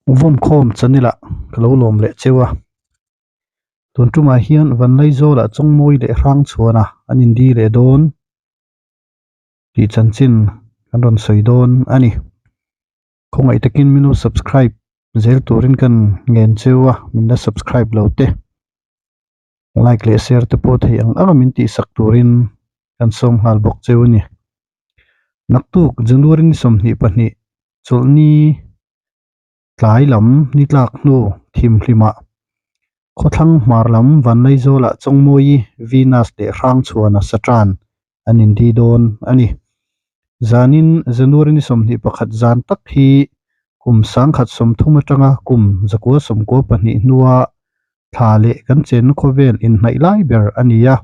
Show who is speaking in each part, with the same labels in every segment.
Speaker 1: Vawmkhawm channel ah ka lo lawm leh cheu a, tun tumah hian Vanlaizawlah Chawngmawi leh Hrangchhuana an indi leh dawn tih chanchin kan rawn sawi dawn a ni. Khawngaih takin min lo subscribe zel turin kan ngen cheu a, min la subscribe lo te like leh share te pawh thei ang ang a min tihsak turin kan sawm nghal bawk cheu a ni. Naktuk January ni 22 chawlhni tlai lam ni tlak hnu thimhlimah khawthlang hmar lam Vanlaizawlah Chawngmawi Venus leh Hrangchhuana Saturn an indi dawn a ni. Zanin January ni 21 zan tak hi kum 1030 atanga kum 992 hnua thla leh kan chenna khawvel inhnaih lai ber a ni a.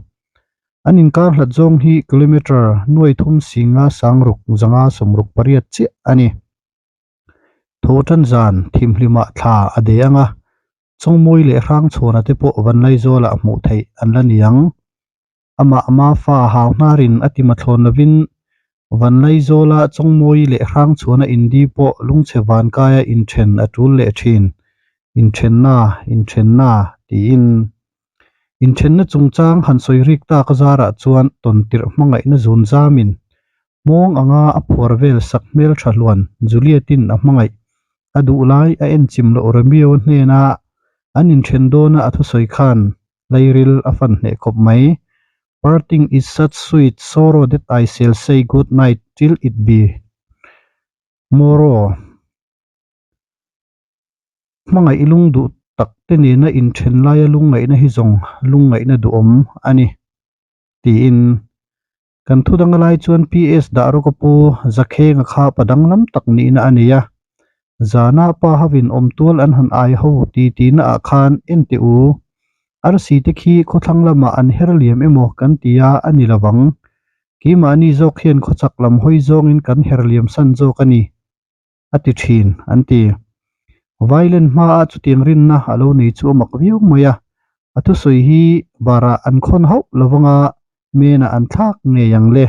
Speaker 1: An inkar hlat zawng hi kilometre nuai thum singa sangruk zanga sawmruk pariat chiah a ni. Tho tan zan thimhlimah thla a de ang a, Chawngmawi leh Hrangchhuana te pawh Vanlaizawlah hmuh theih an la ni ang. Amah Mafa hau hnarin a ti mathlawn lovin Vanlaizawla Chawngmawi leh Hrangchhuana indi pawh lungchhe vankaia inthen a tul leh thin, Inthenna, inthenna, tiin. Inthenna chungchang han sawi rik tak a zarah chuan tawntirh hmangaihna zun zamin Hmawng anga a phuar vel sak hmel tha hluan Juliet-in a hmangaih a duh lai a enchim loh Romeo hnena an inthen dawna a thusawi khan lairil a fan hneh khawp mai. Parting is such sweet sorrow that I shall say good night till it be morrow. Hmangaih lung duh tak te nena inthen laia lungngaihna hi zawng lungngaihna duhawm a ni tiin Kan thu dang lai chuan PS dah rawk a pu Zakhenga kha pa danglam tak nihna a nei a, zana pa hovin awmtual an han ai ho ti tihna ah khan en teh u, arsi te khi khawthlang lamah an her liam emaw kan ti a a ni lovang, keimahni zawk hian khawchak lam hawi zawngin kan her liam san zawk a ni a ti thin an ti. Violent hmaah chutiang rinna a lo nei chu a mak viau mai a, a thusawi hi barah an khawn hauh lovanga menah an thlak ngei ang le.